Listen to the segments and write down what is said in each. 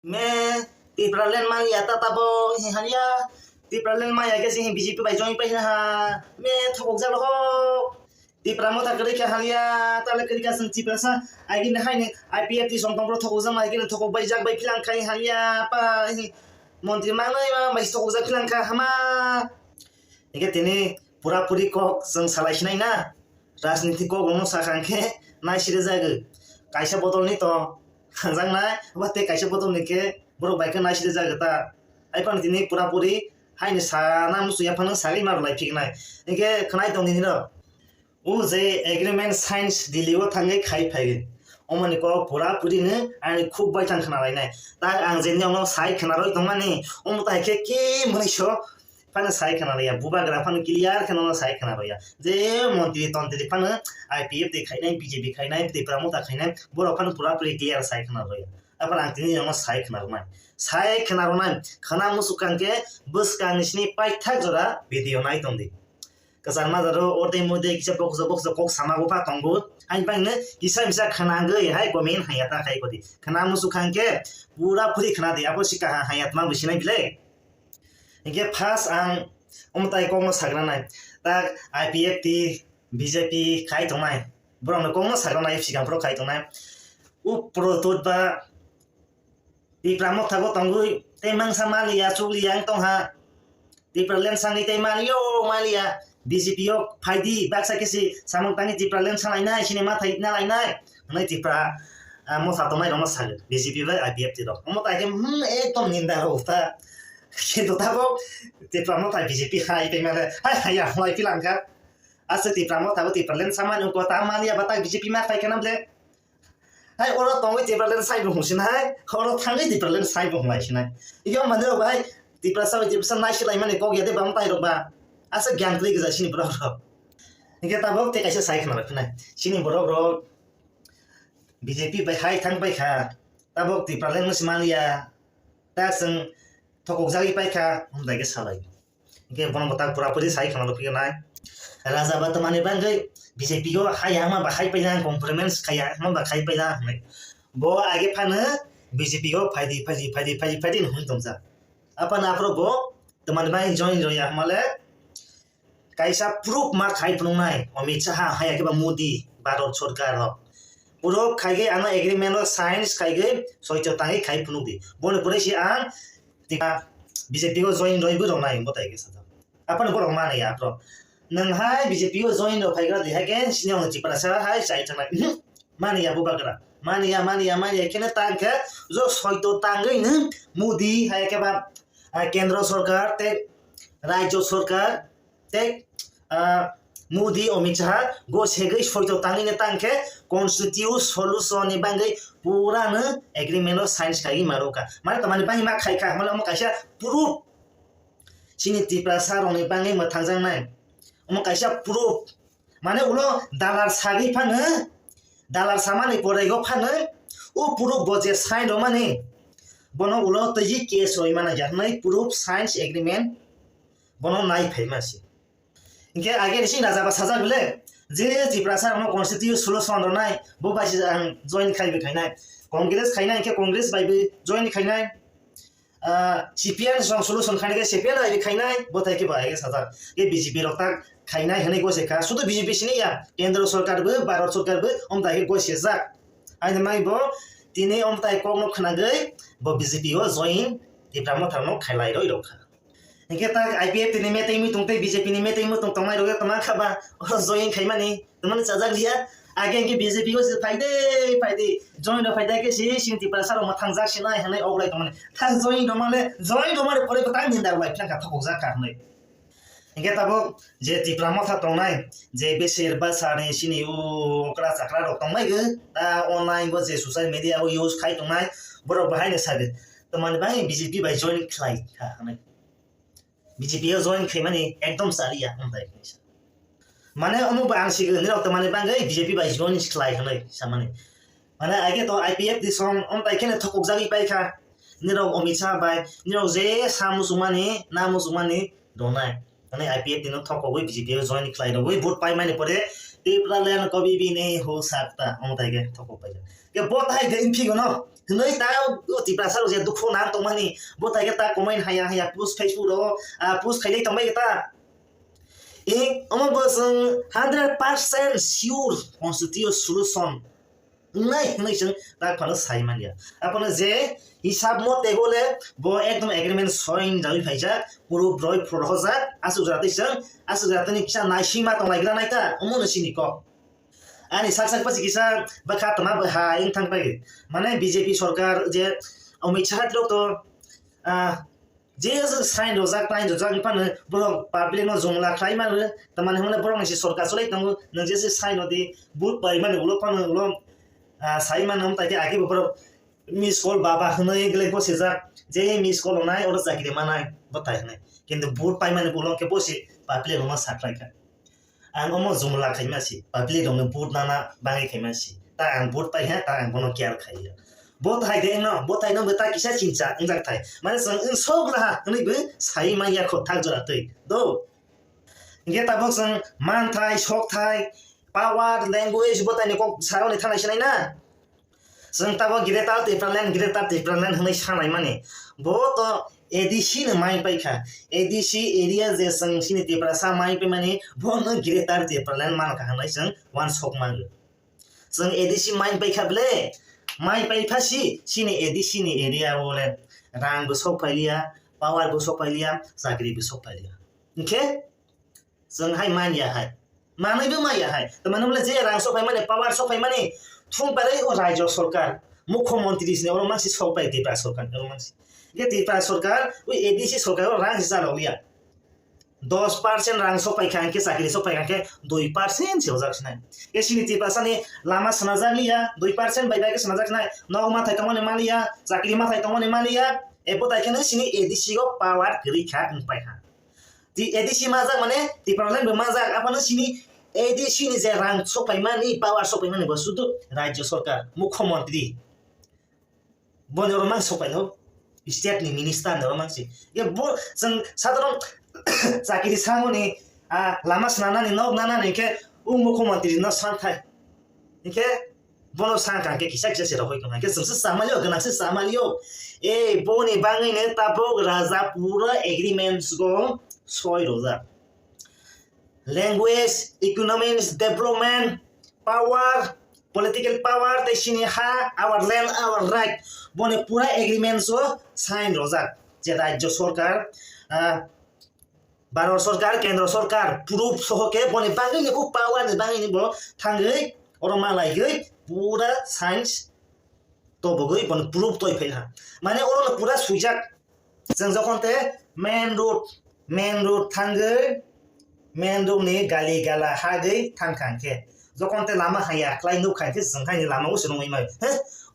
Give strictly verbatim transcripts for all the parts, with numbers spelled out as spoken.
Me Tipraland manya ta tabo hi hanya. Tipraland manya ke sing B J P bai join pai ha. Me thokok jalo ho. Tipra motha kwrwi kha hanya. Tale kwrwi kha sing Tiprasa. Agini haini I P F T song tongro thokok jama agini thokok bai jak bai philang khai hanya. Pa hi montri mangnai ma bai thokok jak philang kha hama. Ike tini pura puri kok sing salai sinai na. Rajniti kok rokno sakha hwnkhe naisire jagwi. Kaisa bodol ni to hanjaknai, abo tei kaisa bodol ni khe borok bai khe naisire jagwi ta. Ai phano tini pura puri haini sana muchung ya phano sagwi ma rwlai phiknai. Hwnkhe khwnai tong nini rok. O je agreement signs Delhi o thangwi khai phai. Omoni kok pura puri no ani khuk bai thang khna lainai. Ta ang je nini ono sai khna rwi tongmani, omo tai khe ki mwnwi so. Phano sai khna rwya, bubagra phano clear kheno sai khna rwya. Je montri tontri phano I P F T khainai, B J P khainai, Tipra motha khainai, borok phano pura puri clear sai khna rwya. Aphano ang tini rokno sai khna rwnai. Sai khna rwnai, khna muchuk kha hwnkhe bwskang ni sini paithak jora video nai tongdi. Kwchar majaro o tei mui tei kisa boksa boksa kok sama bupha tongo. Haini bagwi no kisa misa khna wngwi hai comment haiya ta khai kodi. Khna muchuk kha hwnkhe pura puri khna di, abo si kaha haiya tma bwsinai bile. Hingke first ang omo tai kokno sagranai, tak I P F T, B J P khai tongnai, borokno kokno sagranai, sikang phoro khai tongnai. O Protut ba Tipra mothago tongwi tei mangsa maliya, chukliya wng tongha. Tipraland sangwi tei maliyo, maliya. B J P o phaidi, baksa khe si samung tangwi Tipraland salainai, sini ma thai nalainai. Hwnwi Tipra, ah, motha tongnai rokno sago, B J P bai I P F T rok. Omo tai khe, hmm, ekdom ninda rok ta. Kintu tabok Tipra motha B J P hai tei male, hai, hai, ya, lai pilang kha. Aswk Tipra motha bo Tipraland samani wngkha, ta maliya ba ta B J P ma khai khe nam le. Hai, oro tongwi Tipraland sai bo hwnsinai, oro thangwi Tipraland sai bo hwnlai sinai. Iyo manwi rok bai, Tiprasa bai Tiprasa nai silai mani kok ya de bang tai rok ba. Aswk gyan kwrwi gwja sini borok rok. Hingke tabok tei kaisa sai khna rok phinai. Sini borok rok B J P bai hai thang pai kha. Tabok Tipraland no si maliya. Ta chwng thokok jagwi pai kha, hwn bai khe salai. Hingke bono bo tak pura puri sai khna rw phi nai. Raja ba twmani bagwi B J P o hai hama ba hai paila, compromise khai hama ba khai paila hwnwi. Bo age phano B J P o phaidi, phaidi, phaidi, phaidi, phaidi hwnwi tongsa. Aphano aphuru bo twmani bagwi join rw ya hwnmale kaisa proof ma khai phunuknai Amit Shah, hai khe ba Modi, Bharat Sarkar rok. Proof khai khe ano agreement o signs khai khe soito tangwi khai phunuk di. Boni pore si ang B J P o join rw bo rw nai bo tai khe sajak. Aphano borok mani ya, bro. Nwng hai B J P o join rw phaigra di hai khe sini ang Tiprasa hai chai thangnai. Mhm. Mani ya bubagra. Mani ya, mani ya, mani ya. Khe tang khe jo soito tangwi nwng Modi hai khe ba, ah, Kendra Sarkar tei Rajya Sarkar tei, ah, Modi, Amit Shah go segwi soito tangwi ne tang khe constitution solution ni bagwi pura no agreement o signs khai ma rw kha. Mane tamani bagwi ma khai kha? Mane omo kaisa proof. Chini Tiprasa rokni bagwi mwthangjaknai. Omo kaisa proof. Mane ulo dalar sagwi phano, dalar samani porego phano, o proof bo je sign rwmani, bono ulo twi case rwi mana ya hwnwi proof signs agreement bono nai phaima se. Hinkhe age ni sini raja ba sajak bile, je Tiprasa rokno constitution solution rwnai, bo bai se ang join khai bi khainai. Congress khainai hinkhe Congress bai bi join khainai. Ah, C P M song solution khainai khe C P M bai bi khainai, bo tai khe bai khe sajak. Ke B J P rok tak khainai hwnwi gose kha. Sudu B J P sini ya, Kendra Sarkar bo, Bharat Sarkar bo, om tai khe gose jak. Aini mai bo, tini om tai kokno khwnagwi, bo B J P o join, Tipra Motha no khailai roi rok kha. Hinkhe tak I P F T ni meeting muitung tei B J P ni meeting muitung tongnai rok tongma kha ba, oro join khaimani, tongmani chajak liya. Age hinkhe B J P o se phaide, phaide, join rok phaide khe si, sini Tiprasa rok mwthang jak sinai hinwi oglai tongmani. Thang join rok male, join rok male pore kwtal ninda bai phang kha thokok jak kha hinwi. Hinkhe tabuk je Tipra Motha tongnai, je besir bwsani sini o okra chakra rok tongmai gwi, ta online bo je social media o use khai tongnai, borok bo haino sadi. Tamani bai B J P bai join khlai kha hinwi. B J P o join khaimani ekdom chaliya, wng bai khaisa. Mane omo bai ang sigwi nirok tamani bagwi B J P bai join khlai hwnwi samani. Mane age to I P F T song om tai kheno thokok jagwi pai kha. Nirok Amit Shah bai, nirok je sa muchungmani, na muchungmani donai. Mane I P F T no thokogwi B J P o join khlai rogwi vote pai mani pore Tipraland kabhi bhi nahi ho sakta, omo tai khe thokok pai kha. Ke bo tai khe wngphi gono? Hwnwi ta o Tiprasa rok je dukhu nang tongmani, bo tai khe ta comment haya haya post Facebook ro, ah, post khailai tongbai khe ta. E, omo bo chwng hundred percent sure constitutional solution wngnai hwnwi chwng tak phano sai manya. Aphano je hisab mote bole bo ekdom agreement sign rwi phaijak, puro broi phuru rohorjak, aswk jora twi chwng, aswk jora twi kisa naisingma tonglaigra nai ta, omo no chini kok. Ani sak sak pasi kisa bwkha tongma bwha wng thang pai. Mane B J P sorkar je Amit Shah rok to, ah, je sign rojak, sign rojak phano borok public no jumla khlai mano, tamani hwnle borok ni se sorkar cholai tongo, nwng je se sign rodi vote pai mani ulo phano ulo, ah, sai mano, tai khe age bo borok miss call baba hwnwi glek bo sijak, je miss call rwnai oro chakri manai bo tai hwnwi, kintu vote pai mani ulo khe bo se public rok no sakhlai kha. Ang omo jumla khaima si, public rokno vote nana bagwi khaima si. Ta ang vote pai ha, ta ang bono care khai ya. Bo thai de no, bo thai no ta kisa chincha wngjak thai. Mane chwng wng sok laha hwnwi bo sai manya kho thak jora twi. Do. Hingke tabok chwng manthai, sokthai, power, language bo taini kok saroni thanai sinai na. Chwng tabok Greater Tipraland, Greater Tipraland hwnwi sanai mani. Bo to A D C no mai pai kha. A D C area je chwng chini Tiprasa mai pai mani, bo no Greater Tipraland man kha hwnwi chwng uansuk mano. Chwng A D C mai pai kha ble, mai pai pha si, chini A D C ni area o le rang bo sok pai liya, power bo sok pai liya, chakri bo sok pai liya. Hingke Chwng hai man ya hai. Manwi bo man ya hai. Tamani bole je rang sok phaimani, power sok phaimani, thung parai o rajyo sorkar, mukhyamantri sini oro mangsi sok pai Tripura sorkar, oro mangsi. Ge Tripura sorkar, ui A D C sorkar o rang si chalok liya. Dos percent rang sok pai kha, hingke chakri sok pai kha, hingke dui percent se ojak sinai. Ge sini Tripura sani lama swnajak liya, dui percent bai bai ke swnajak sinai. Nok mathai tongmani maliya, chakri mathai tongmani maliya. Ebo tai khe no sini A D C o power kwrwi kha, wng pai kha. Ti A D C majak mane Tipraland bo majak, aphano sini A D C ni je rang sokpaimani, power sokpaimani bo sudu rajyo sorkar, mukhyamantri. Boni oro mang sokpaino, state ni minister ni oro mang si. Ye bo chwng sadharon chakiri sangoni, ah, lama swnanani, nok nanani khe o mukhyamantri no santhai. Hingke bono sangka hingke kisa kisa se rohoi tongkha. Hingke chwngse samalio, gwnangse samalio. E, boni bangwino tabok raja pura agreements go soi rojak. Language, economics, development, power, political power, tei sini ha, our land, our right. Boni pura agreements o sign rojak. Je rajyo sorkar, ah, Bharat sorkar, kendro sorkar, proof soho khe boni bagwi ni, o power ni bagwi ni bo thangwi oro malaigwi pura science tobogwi boni proof toi phai ha. Mane oro no pura swijak. Chwng jokhon te main road, main road thangwi, main road ni gali gala hagwi thang kha khe. Jokhon te lama haya khlai nuk kha khe chwng hai ni lama o se nungwi mai. He,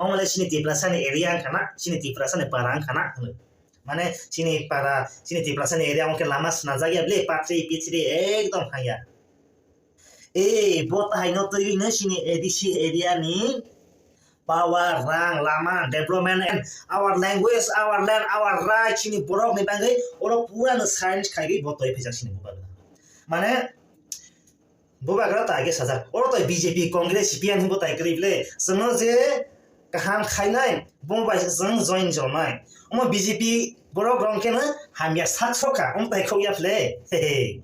omo le sini Tiprasa ni area wngkha na, sini Tiprasa ni para wngkha na hwnwi. Mane chini para, chini Tiprasa ni area wngkhe lama swnajak ya bile, pathri pithri ekdom haya. Ei, bo tahai no twiwi no chini A D C area ni power, rang, lama, development and our language, our land, our right, chini borok ni bagwi oro pura no science khaiwi bo toi phaijak chini bubagra. Mane, Bubagra tai khe sajak. Oro tai B J P, Congress, C P M hinbo tai kwrwi bwle. Chwngno je kaham khainai, bo bai se chwng join jornai. Omo B J P borok rok khe no hamya sak sokha, omo tai khokya bwle. Hehe.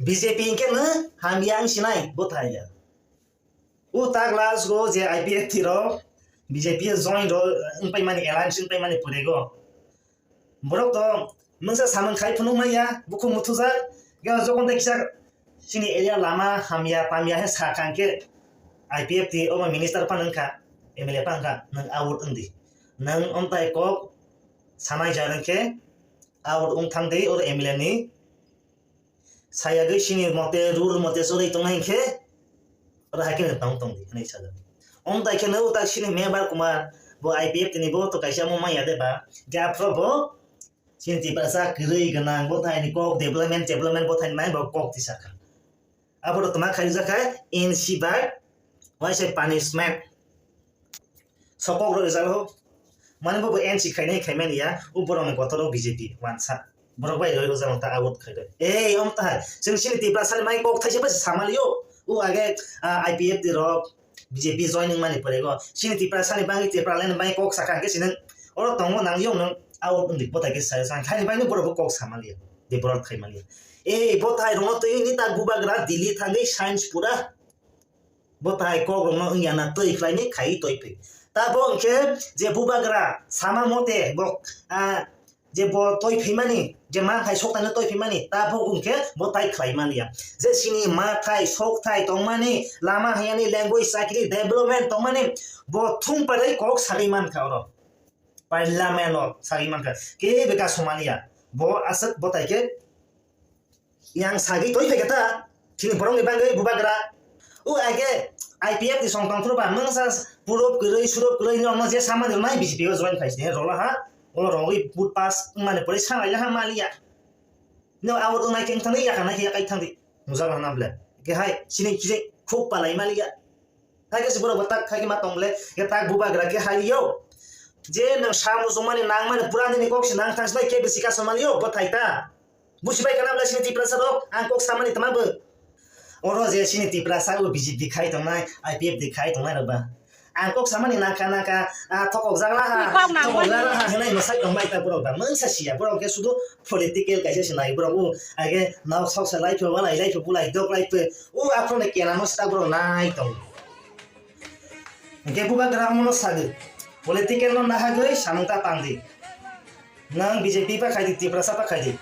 B J P khe no hamya wng sinai, bo tai ya. O tak last go je I P F T rok, B J P join rok wng paimani, alliance wng paimani pore go. Borok to mungsa samung khai phunuk manya, bukhuk muthujak. Khe jokon tei kisa chini area lama hamya tamya he sa kha hwnkhe I P F T obo minister phano wngkha, M L A phano wngkha, nwng out wng di. Nwng omtai kok sanai jar wngkhe out wng thang di, oro M L A ni sayagwi sini mote, rule mote choli tongnai hinkhe, oro hai kheno tong tong di, hinwi sajak. Omtai kheno utak sini Mebar Kumar, bo I P F T ni bo to kaisa omo manya de ba, je aphuru bo sini Tiprasa kwrwi gwnang, bo thai ni kok development, development bo thai ni mai bo kok tisa kha. Abo to tma khaijak kha, N C bai, waisa punishment. Sokok rok rijalo. Mane bo, bo N C khainai khaimani ya, o borok ni kotor o B J P wansa. Borok bai roi rojak ta out khaidoi. Ei, om ta hai. Chwng sini Tiprasa ni mai kok thaisa bai samalio. O age, ah, I P F T rok B J P joining mani pore go. Sini Tiprasa ni bangwi, Tipraland ni bangwi kok sakha hwnkhe sini oro tongo nang yong nang out wngdi bothai khe sa, sa, haini bangwi borok bo kok sa maliya. De borok khai maliya. E bothai rokno twi ni ta bubagra Delhi thangwi science pura. Bothai kok rokno wngya na twi khlai ni khai toi phi. Ta bo hwnkhe je bubagra sama mote bo, ah, je bo toi phaimani, je manthai sokthai no toi phaimani, ta bo hwnkhe bo tai khlai maliya. Je sini mathai, sokthai tongmani, lama hayani, language, chakri, development tongmani, bo thung parai kok sagwi mankha oro. Parliament o sagwi mankha. Kebe ka somaliya. Bo aswk bo tai khe yang sagwi toi phaikha ta. Chini borokni bagwi bubagra. O age I P F ni song tongphuru ba mungsa purub kwrwi, surub kwrwi, norokno je samani rwnai B J P o join khai sini rola ha. Olo rogwi vote pass wngmani pore sangai laha maliya. No abo wngnai khe wngthangdi, yakarnai khe yakai thangdi. Mujak rana ble. Ke hai, sini khe khuk palai maliya. Hai khe se borok bo tak khai khe ma tong ble. Ke tak bubagra khe hai yo. Je nang sa muchungmani nangmani pura nini kok se nang thang sinai khe bisi kaso maliyo, bo thai ta. Busi bai kana ble sini Tiprasa rok, ang kok samani tama bo. Oro je sini Tiprasa o B J P khai tongnai, I P F T khai tongnai rok ba. Ang kok samani nangkha nangkha, ah, thokok jak laha, Thokok nang thokok jak mani. Laha hinai mwsai tong bai ta borok ba. Mungsa siya, borok khe sudu political kaisa se nai borok. O age nok sok se lai pho, walai lai pho, bulai dok lai pho. O aphuru ne kena no sta borok nai tong. Hingke bubagra omono sagwi, political no nahagwi samung ta tangdi. Nwng B J P pa khaidi, Tiprasa pa khaidi.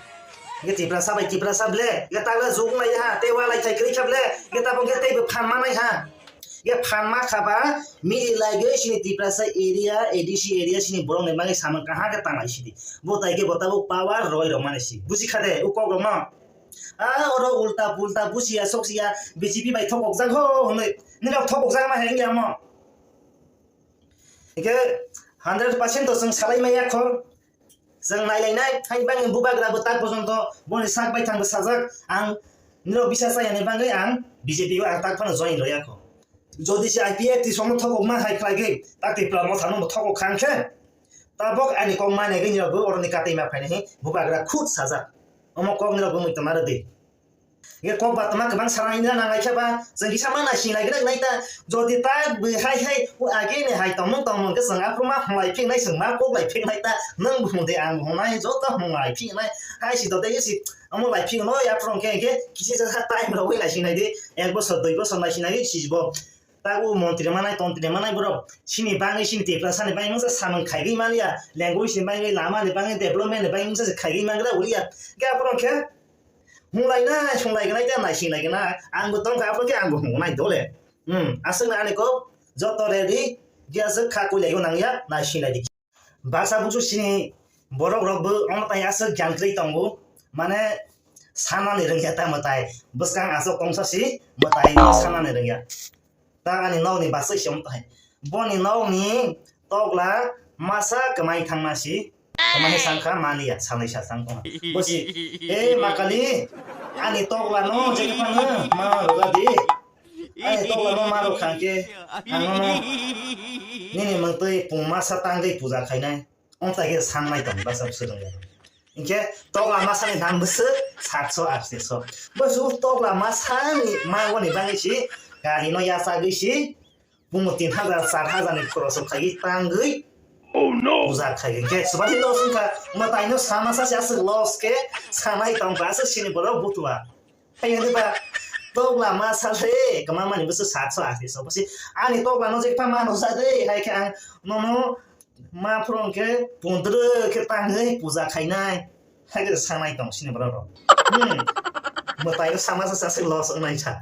Hingke Tiprasa bai Tiprasa ble, hingke tagla jug nai ha, tei walai thai kwrwi kha ble, hingke tabuk hingke teibo phan manai ha. Hingke phan ma kha ba, mili laigwi sini Tiprasa area, A D C area sini borok ni bagwi samung kaham khe tanglai sidi. Bo tai khe bo tabuk power roi rok mani si. Buji kha de, o kok rok no. Ah, oro ulta pulta busiya soksiya B J P bai thokok jak ho hwnwi. Nini rok thokok jak ma heng ya mo. Hingke hundred percent to chwng salai maya kho. Chwng nailainai, hai bangni bubagra bo tak pojonto boni sak bai thangbo sajak. Ang nini rok bisa chayani bagwi ang B J P o ang tak phano join roya kho. Jodi se I P F T somno thokok ma hai khlai khe, tak Tipra Motha no bo thokok kha hwn khe. Tabok ani kok manai gwi nirok bo oroni katwi ma phainai hwn bubagra khud sajak. Omo kok nirok bo muitu ma rwdi. Nge kok ba tama kwbang sana ina nang lai khe ba, chwng kisa ma nai sing lai gwnang nai ta. Jodi tak bo hai hai, o age ni hai tongmung tongmung khe chwng aphuru ma hwnlai phik nai, chwng ma kok lai phik nai ta. Nwng bo hwn de ang bo hwn nai, joto hwnlai phik nai. Hai si to de si, omo lai phik no ya phuru hwn khe, hwn khe kisi sa time rok wi lai sing nai di. Ek bosor, dui bosor lai sing nai di, si bo. Tak o montri manai, tontri manai borok. Sini bagwi, sini Tiprasa ni bagwi mungsa samung khaigwi manya. Language ni bagwi, lama ni bagwi, development ni bagwi mungsa se khaigwi mangra ulia. Khe aphuru khe hunglai nai, hunglai gnai, khe naising lai gna. Ang bo tong kha, aphuru khe ang bo hungnai dole. Hmm, aswk na ani kok, joto ready, khe aswk kha koi lai nang ya, naising lai di. Baksa buksu sini borok rok bo omo tai aswk gyan kwrwi tongo, mane sanani rwngya ta mwtai, bwskang aswk tongsa si mwtai no sanani rwngya. Ta ani nok ni baswk se omo tai, boni nok ni tokla masa kwmai thangma si, kwmai sangkha maliya salnwi sa chang tongma. Bosi, "E makali, ani tokla no je phano ma rwgadi." Ani tokla no ma rwkha khe, ang no nini mungtwi pung masa tangwi puja khainai. Wng tai khe sangnai tong basa swrwng ya. Hinkhe tokla masani dam bwswk satso atso. Bwswk tokla masani mangoni bagwi si gari no yachagwi si bumo tin hajar char hajar ni khoroso khaigwi tangwi puja khaigwi. Hinkhe swbaithi loss wngkha, mwtaino sama sa se aswk loss khe sanai tong ba aswk sini borok butua. Hai hwnwi ba, tokla ma sal he, kwma mani bwswk satso atso bosi, ani tokla no je kha mano sa de, hai khe ang nono ma phuru hwn khe pondro khe tangwi puja khainai. Hai khe sanai tong sini borok rok. Hmm. Mwtai no sama sa sa se loss wngnai sa.